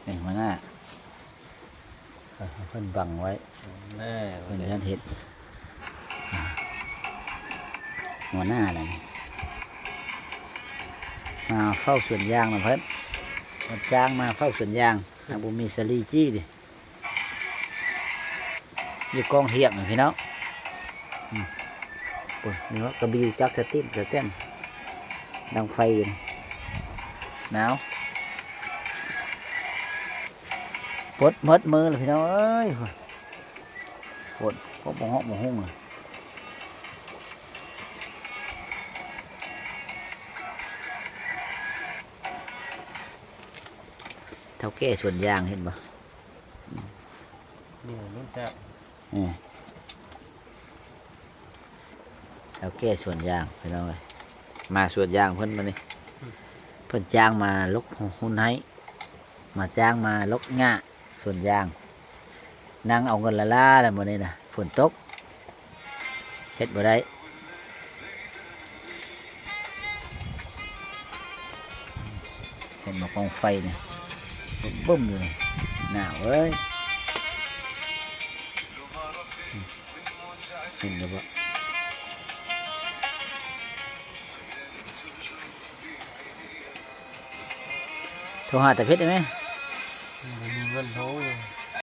ນີ້ຫົວໜ້າ ເອີ ເພິ່ນບັງໄວ້ ເອີ ເພິ່ນຢ້ານເຮັດ ຫົວໜ້ານັ້ນ ມາເຝົ້າສວນຢາງນຳເພິ່ນ ເພິ່ນຈ້າງມາເຝົ້າສວນຢາງ ຫາບໍ່ມີສາລີຈີ້ຕິ ຢູ່ກອງທຽງນະພີ່ນ້ອງ ອືມ ໂອ້ຍ ນີ້ວ່າກະບິວຈັກສະຕິນສະແຕນ ດັງໄຟຢູ່ ໜາວ ປົດໝົດມືລະພີ່ນ້ອງເອີຍ ໂພດ ພວກບໍ່ເຫາະບໍ່ຮຸ່ງ ເຖົ້າແກ່ສວນຢາງເຫັນບໍ່? ນີ້ລຸ້ນແຊບ ເອີ ເຖົ້າແກ່ສວນຢາງພີ່ນ້ອງເອີຍ ມາສວນຢາງເພິ່ນມື້ນີ້ ເພິ່ນຈ້າງມາລົກຮຸ່ນໄຮ່ ມາຈ້າງມາລົກຫຍ້າສວນຢາງ ນັ່ງເອົາເງິນລ້າໆແລ້ວມື້ນີ້ນະ ຝົນຕົກ ເຮັດບໍ່ໄດ້ ເຫັນບໍ່ກອງໄຟນີ້ ບຶ້ມໆຢູ່ນີ້ ໜາວເອີຍ ເຫັນແລ້ວບໍ່? ໂທຫາຕາເພັດໄດ້ໄໝ? ບໍ່ມີເງິນໂທ.